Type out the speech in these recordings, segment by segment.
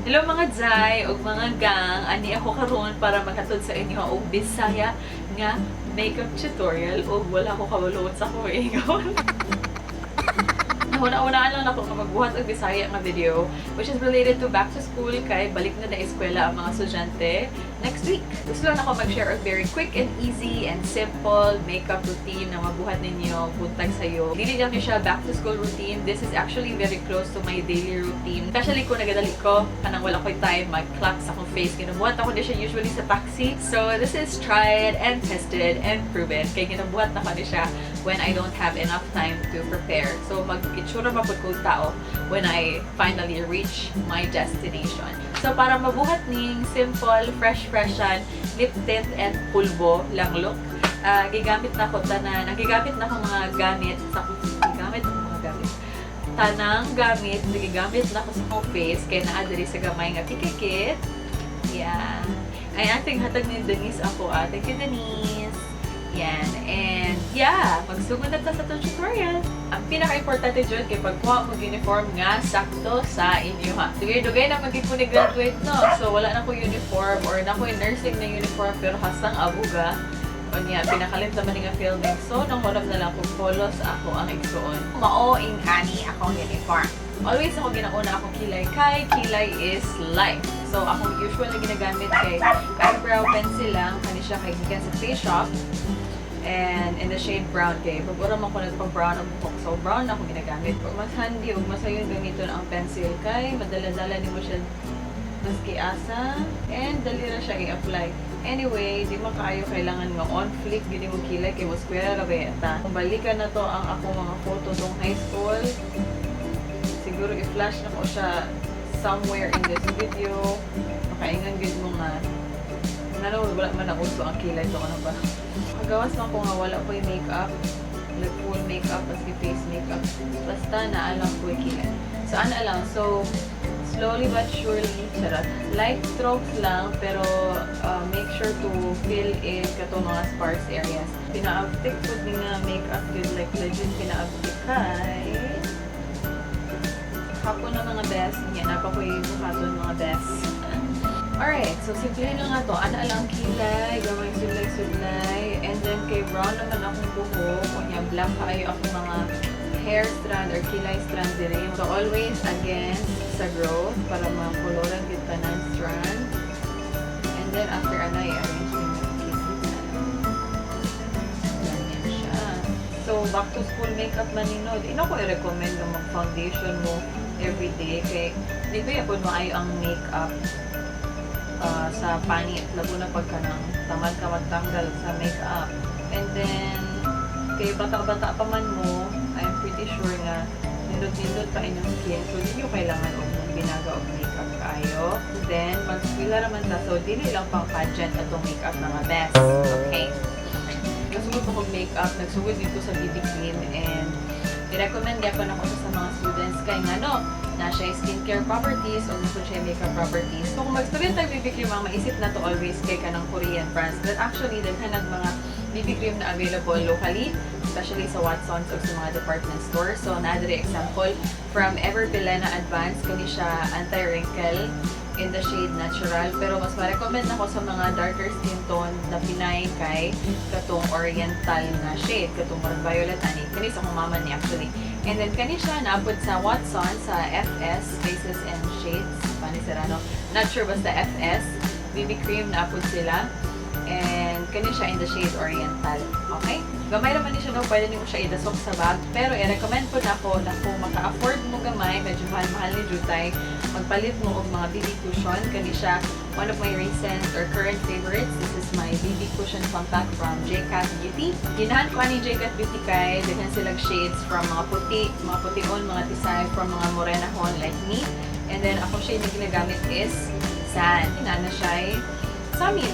Hello, mga Zay ug mga gang, ani ako karon para maghatod sa inyo og Bisaya nga makeup tutorial ug wala ko kabalo sa akong ingon. Nahuna-hunaan lang nako nga magbuhat og Bisaya nga video which is related to back to school kay balik na na eskwela ang mga estudyante next week. Gusto lang nako mag-share og very quick and easy and simple makeup routine na mabuhat ninyo buntag sayo. Dili lang ni siya back to school routine. This is actually very close to my daily routine. Especially kung nagadali ko, kanang wala ko'y time mag-clock sa akong face. Ginabuhat nako ni siya usually sa taxi. So this is tried and tested and proven. Kay ginabuhat nako ni siya when I don't have enough time to prepare. So mag-itsura pa pud kong tao when I finally reach my destination. So para mabuhat ning simple, fresh freshan, lip tint and pulbo lang look, gigamit nako tanan, gigamit nako mga gamit sa gigamit ako mga gamit. Tanang gamit, gigamit nako sa akong face kay naa diri sa gamay nga PK kit. Yeah. Ay, ating hatag ni Denise ako. Ah. Thank you, Denise. Yan. And yeah, magsugod na ta sa atong tutorial. Ang pinaka-importante dyan kay pagkuha mo uniform nga sakto sa inyo ha. Dugay-dugay na magig ko ni graduate, no? So wala na ko uniform or na ko nursing na uniform pero hasang abuga. Unya, pinakalit naman nga filming. So, nanghulam na lang kung polos ako ang igsuon. Mao ing ani akong uniform. Always ako ginauna akong kilay kay kilay is life. So, akong usual na ginagamit kay eyebrow pencil lang. Kani siya kay gikan sa Face Shop. And in the shade brown kay pag ura man ko nagpa-brown ang buhok. So, brown na ako ginagamit. Pag mas handy ug masayon gamiton ang pencil kay madala-dala nimo siya maski asa and dali ra siya i-apply. Anyway, di man kaayo kailangan nga on fleek gid mo kilay kay mo square ra ba ta. Kung balikan na to ang akong mga photo tong high school, siguro i-flash nako siya somewhere in this video. Makaingan gid mo nga ngano wala man na uso ang kilay to, ano ba? Kagawas man ko nga wala ko yung makeup, like full makeup, maski face makeup. Basta naa lang ko yung kilay. So ano lang, so slowly but surely, charot. Light strokes lang, pero make sure to fill in katong mga sparse areas. Pinaabtik po din nga makeup yun, like legit pinaabtik kay hapon na, mga best. Yan, naa pa ko'y buhaton, mga best. Alright, so simple na nga to. Ana lang kilay, gamay sudlay-sudlay. And then kay brown naman akong buhok. Kunya black kaayo akong mga hair strand or kilay strand dire. So always against sa growth para makuluran gid tanan strand. And then after ana i-arrange din yung kilay. Ganyan siya. So back to school makeup man nino. Di na ko i-recommend nga mag-foundation mo everyday kay di ba yapon maayo ang makeup sa panit, labo na pagka nang tamad ka magtanggal sa makeup. And then kay bata-bata pa man mo, I'm pretty sure nga nindot-nindot pa inyong skin, so di nyo kailangan og binaga og makeup kaayo. Then mag-eskwela naman ta, so dili lang pang pageant atong makeup, mga best, okay? Nasugod ko og makeup, nagsugod dito sa BB cream and i-recommend gyapon nako siya sa mga students kay ngano na siya skincare properties o gusto siya makeup properties. So kung mag-student tag BB cream, ang maisip na to always kay kanang Korean brands. But actually, daghan nag mga BB cream na available locally, especially sa Watsons o sa mga department stores. So, naa diri example from Ever Bilena Advance, kani siya anti-wrinkle in the shade Natural. Pero mas ma-recommend ako sa mga darker skin tone na Pinay kay katong Oriental na shade, katong murag violet ani. Kani sa akong mama ni actually. And then kani siya naabot sa Watson sa FS Faces and Shades. Paano sira, no? Not sure, basta FS BB cream naabot sila. And kani siya in the shade Oriental. Okay? Gamay naman ni siya, no? Pwede nimo siya idasok sa bag. Pero i-recommend po nako na kung maka-afford mo gamay, medyo mahal-mahal ni Jutay, magpalit mo og mga BB cushion. Kani siya, one of my recent or current favorites. This is my BB cushion compact from JCat Beauty. Ginahan ko ani JCat Beauty kay daghan silang shades from mga puti, mga pution, mga tisay, from mga morenahon like me. And then ako shade na ginagamit is Sand. Naa na siya sa amin.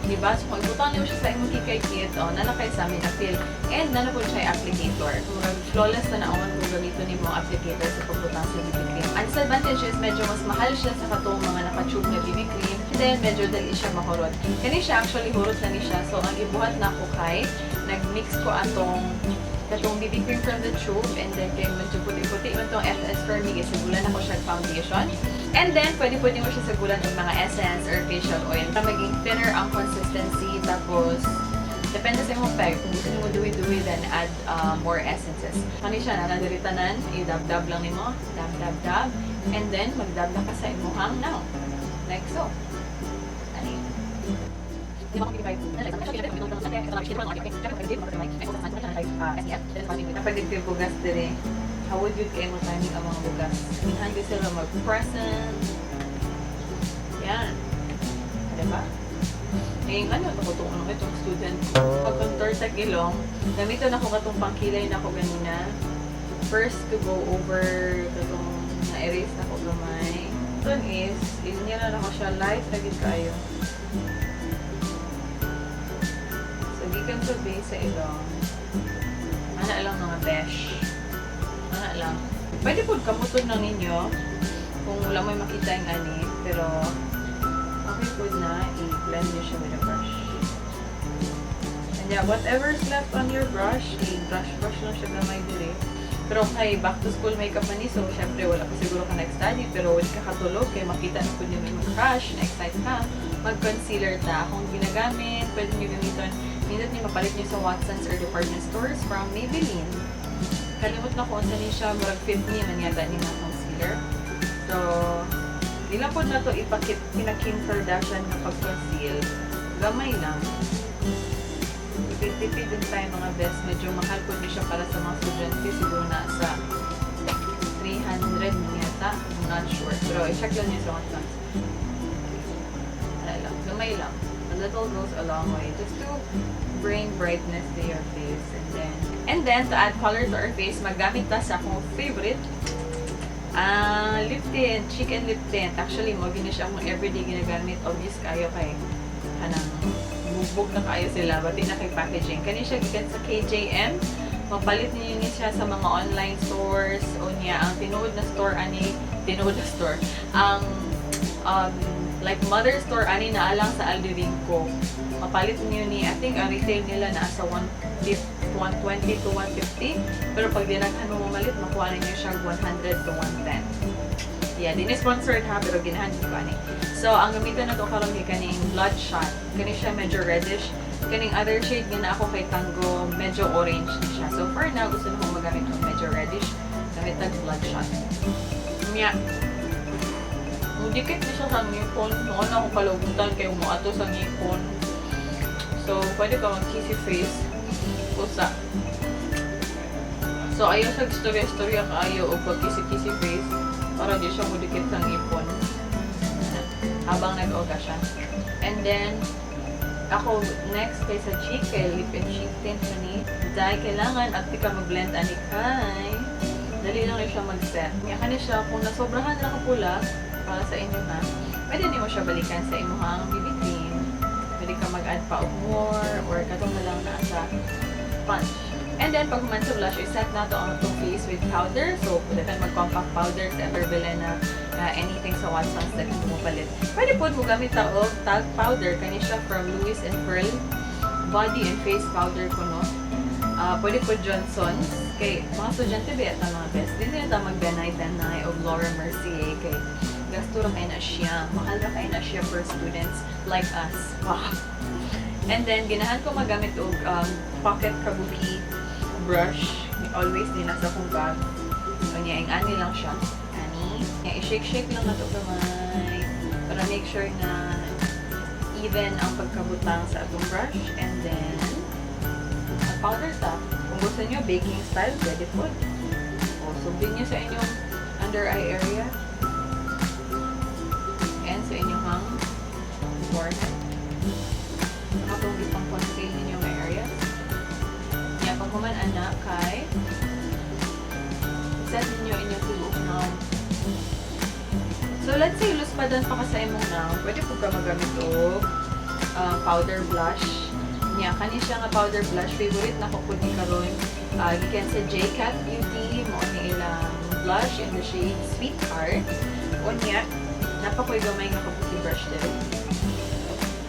Diba? So, kung ibutang niyo siya sa imong kikay kit, oh, naa na kay sa amin appeal. And naa na po siya applicator. Murag flawless na naon kung gamiton nimo ang applicator sa pagbutang sa BB cream. Ang disadvantage is medyo mas mahal siya sa katong mga naka-tube na BB cream. And then, medyo dali siya mahurot. Kani siya actually hurot na ni siya. So, ang gibuhat nako kay, nag-mix ko atong katong BB cream from the tube and then kay medyo puti-puti man tong FS for me kasi wala na ko siya foundation. And then, pwede mo siya sagulan ng mga essence or facial oil. Para maging thinner ang consistency. Tapos, depende sa imong peg. Kung gusto mo dewy-dewy, then add more essences. Kani siya, naa diri tanan, i-dab-dab lang nimo. Dab, dab, dab. And then, mag-dab na ka sa imuhang nawong. Like so. Ani. Kapag ito bugas dire, how would you kay mo timing ang mga bugas? Minhan gyud sila mag-present. Yan. Diba? Ngayon, ano, ito ko ano, itong student. Pag-contour sa ilong, gamiton ako katong pangkilay na ako ganina. First to go over katong na-erase na ko gamay. Ito is, ilinya na ako siya light na gid kaayo. So, gikan sa base sa ilong. Ana lang, mga besh. Ana lang. Pwede po kamuton lang ninyo kung wala may makita yung ani. Pero, okay po na i-blend nyo siya with a brush. And yeah, whatever's left on your brush, i-brush brush lang siya gamay dire. Pero kay back to school makeup man ni, so syempre wala pa siguro ka nag-study, pero wala ka katulog, kay makita na po niyo may crush, na-excite ka, mag-concealer ta. Kung ginagamit, pwede niyo gamiton, nindot niyo mapalit niyo sa Watson's or department stores from Maybelline. Kalimot na ko unsa ni siya, murag Fit Me man yata ni nga concealer. So, di lang po na to ipakit pina Kim Kardashian nga pag-conceal. Gamay lang. Tipid-tipid din tayo, mga best. Medyo mahal po din siya para sa mga estudyante. Siguro nasa 300 yata. I'm not sure. Pero i-check lang niyo sa Watson's. Wala lang. Gamay lang. A little goes a long way. Just to bring brightness to your face. And then to add color to our face, maggamit ta sa akong favorite lip tint, cheek and lip tint. Actually, mo gini siya akong everyday ginagamit. Obvious kayo kay kanang bugbog na kaayo sila, bati na kay packaging. Kani siya gikan sa KJM. Mapalit niyo ni siya sa mga online stores o niya ang tinuod na store ani, tinuod na store. Ang like mother store ani naa lang sa Aldevinco. Mapalit niyo ni, I think ang retail nila nasa 150, 120 to 150. Pero pag dinaghan mo mamalit, makuha ninyo siya 100 to 110. Yeah, di ni sponsored ha, pero ginahan ko ani. So, ang gamiton na to karon kay kaning Bloodshot. Kani siya medyo reddish. Kaning other shade nga na ako kay Tango, medyo orange na siya. So, for now, gusto na akong magamit ng medyo reddish. Gamit tag Bloodshot. Nya. Mudikit ni siya sa ngipon. Noon ako kalugutan kay muato sa ngipon. So, pwede ka mag-kissy face. Usa. So, ayaw sa istorya-istorya kaayo o pag kissy-kissy face para di siya mudikit sa ngipon habang nag-oga siya. And then, ako next kay sa cheek, kay lip and cheek tint na ni. Dahil kailangan at ka mag-blend ani kay dali lang ni siya mag-set. Nga kani siya, kung nasobrahan na kapula, para sa inyo ha, pwede nimo siya balikan sa imuhang BB cream. Pwede ka mag-add pa og more or katong na lang na sa sponge. And then, pag human sa blush, i-set na to ang atong face with powder. So, pwede ka mag-compact powder sa Ever Bilena, anything sa Watson's that mo palit. Pwede po mo gamit ta og talc powder. Kani siya from Louis and Pearl. Body and face powder ko, no? Pwede po Johnson's. Kay mga estudyante ba yata, mga best. Di na ta mag-benay-benay o Laura Mercier kay gasto ra kay na siya. Mahal ra kay na siya for students like us. Wow. And then, ginahan ko magamit og pocket kabuki brush. Always din nasa akong bag. So, niya, ang ani lang siya. Ani. Niya, i-shake-shake lang na ito gamay para make sure na even ang pagkabutang sa atong brush. And then, mag-powder ta. Kung gusto niyo baking style, pwede po. O, sugdin niyo sa inyong under eye area. And sa inyong forehead. Katong gipang conceal ninyo nga areas. Nya, pag human ana kay set ninyo inyong tibuok nawong. So let's say luspadan pa ka sa imong nawong, pwede po ka magamit og powder blush. Nya kani siya nga powder blush, favorite na ko pud ni karon. Gikan sa JCat Beauty, mao ni ilang blush in the shade Sweetheart. Unya, napakoy gamay nga kabuki brush diri.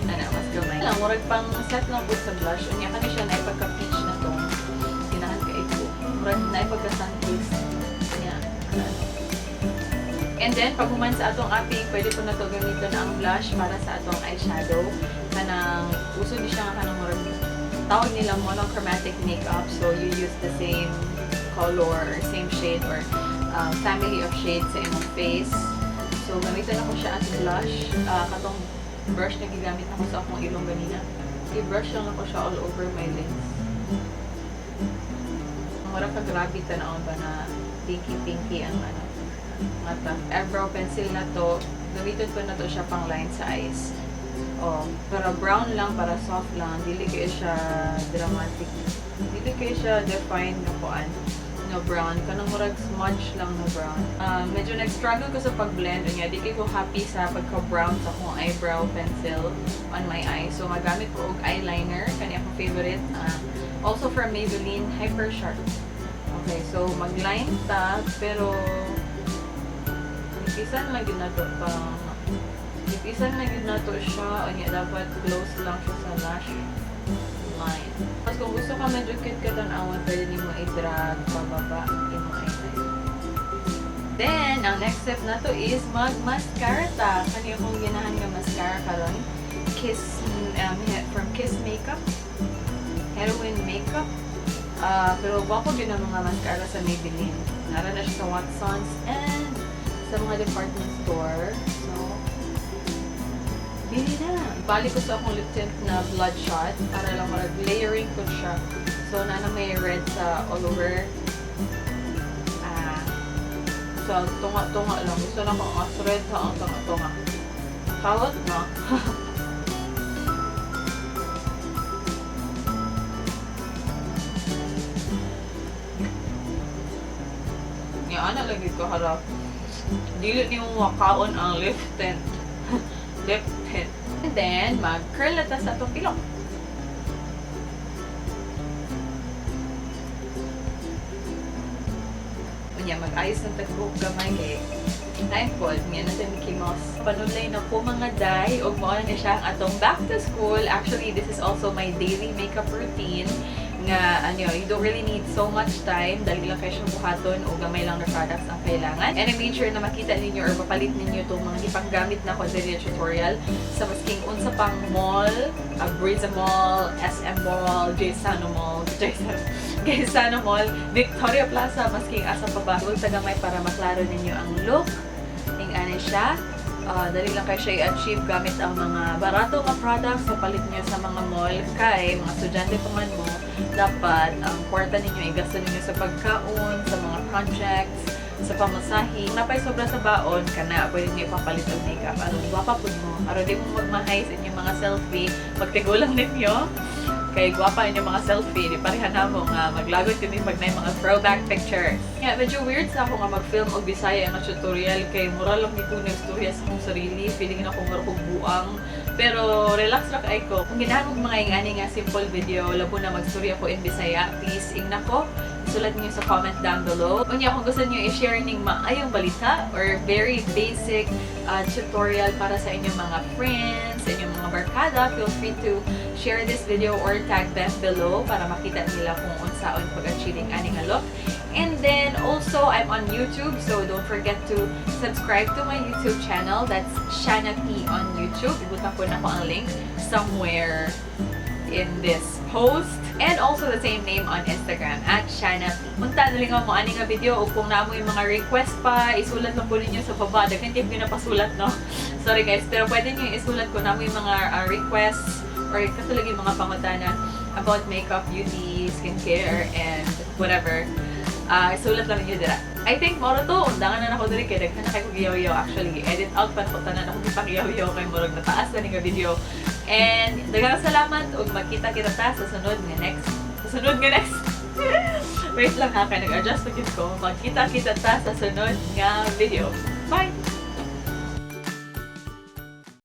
Ana, mas gamay. Lang, murag pang set lang po sa blush. Unya, kani siya na pagka-peach na tone. Ginahan ka ito. Murag na pagka sun-kissed. Unya, ana. And And then, pag human sa atong aping, pwede po nato gamiton ang blush para sa atong eyeshadow. Kanang, uso di siya nga kanang murag, tawag nila monochromatic makeup. So, you use the same color or same shade or family of shades sa imong face. So, gamiton ako siya as blush. Katong brush na gigamit ako sa akong ilong ganina. I-brush lang ako siya all over my lids. Mura ka grabe tan-awon ba na pinky-pinky ang ano, mata. Eyebrow pencil na to, gamiton ko na to siya pang line sa eyes. Oh, para brown lang, para soft lang. Dili kayo siya dramatic. Dili kayo siya defined na kuan no brown. Kanang murag smudge lang na brown. Medyo nag-struggle ko sa pag-blend. Unya, di ko happy sa pagka-brown sa akong eyebrow pencil on my eyes. So, magamit ko og eyeliner. Kani akong favorite. Also from Maybelline, Hyper Sharp. Okay, so mag-line ta, pero nipisan lang yun nato pang nipisan lang yun nato siya. Unya, dapat close lang siya sa lash line. Tapos kung gusto ka medyo cute ka tan-awan, pwede nimo i-drag pababa imong eyeliner. Then, ang next step nato is mag-mascara ta. Kani akong ginahan nga mascara karon. Kiss from Kiss Makeup. Heroine Makeup. Pero gwapo din ang mga mascara sa Maybelline. Nara na siya sa Watsons and sa mga department store. So, bili na. Balik ko sa akong lip tint na Bloodshot para lang marag layering ko siya. So, na may red sa all over. So, tunga-tunga lang. Gusto na ko as red ha ang tunga-tunga. Kawat na. Ya, ana lagi ko harap. Dili ni mo makaon ang lip tint. Lip tint. And then, mag-curl na ta sa atong ilong. Unya, mag-ayos ng tagbuhok gamay kay time pod, nga na sa Mickey Mouse. Panulay na ko mga day, ug mao na siya ang atong back to school. Actually, this is also my daily makeup routine nga ano, you don't really need so much time dahil lang kayo siyang buhaton o gamay lang na products ang kailangan. And I made sure na makita ninyo or mapalit ninyo itong mga ipanggamit na ko diri tutorial sa masking unsa pang mall, Abreeza Mall, SM Mall, Gaisano Mall, Gaisano Mall, Victoria Plaza, masking asa pa ba. Huwag sa gamay para maklaro ninyo ang look. Ing ano siya. Dali lang kayo siya i-achieve gamit ang mga barato nga products sa palit niyo sa mga mall kay mga estudyante pa man mo, dapat ang kwarta ninyo igasto ninyo sa pagkaon, sa mga projects, sa pamasahe. Kung napay sobra sa baon kana, pwede niyo ipapalit og makeup aron gwapa pud mo, aron di mo magmahay sa inyong mga selfie pagtigulang ninyo kay gwapa inyong mga selfie. Di pareha na mo nga maglagot kami pag na mga throwback pictures. Yeah, medyo weird sa ako nga mag-film og Bisaya nga tutorial kay mura lang ni ko istorya sa akong sarili. Feeling na ko mura kog buang. Pero relax ra kay ko. Kung ganahan mo mga ingani nga simple video, labo na magstorya ko in Bisaya, please ingna ko. Sulat niyo sa comment down below. Unya, kung gusto niyo i-share ning maayong balita or very basic tutorial para sa inyong mga friends, sa inyong mga barkada, feel free to share this video or tag them below para makita nila kung unsaon pag-achieving ani nga look. And then also, I'm on YouTube, so don't forget to subscribe to my YouTube channel. That's Shanna P on YouTube. Ibutang ko na ko ang link somewhere in this post. And also the same name on Instagram, @ShannaP. Punta na lang mo ani nga video o kung naa moy mga request pa, isulat lang po ninyo sa baba. Daghan kaayo pinapasulat, no? Sorry guys, pero pwede niyo isulat kung naa moy mga requests or katulad yung mga pangutana about makeup, beauty, skincare, and whatever. Isulat lang ninyo dira. I think moro to, undangan na nako diri kay daghan na kay ko giyaw-yaw actually. Edit out pa nako tanan ako gipakiyaw-yaw kay murag nataas na ni nga video. And daghang salamat ug magkita kita ta sa sunod nga next. Sa sunod nga next. Wait lang ha, kay nag-adjust pa gid ko. Magkita kita ta sa sunod nga video. Bye!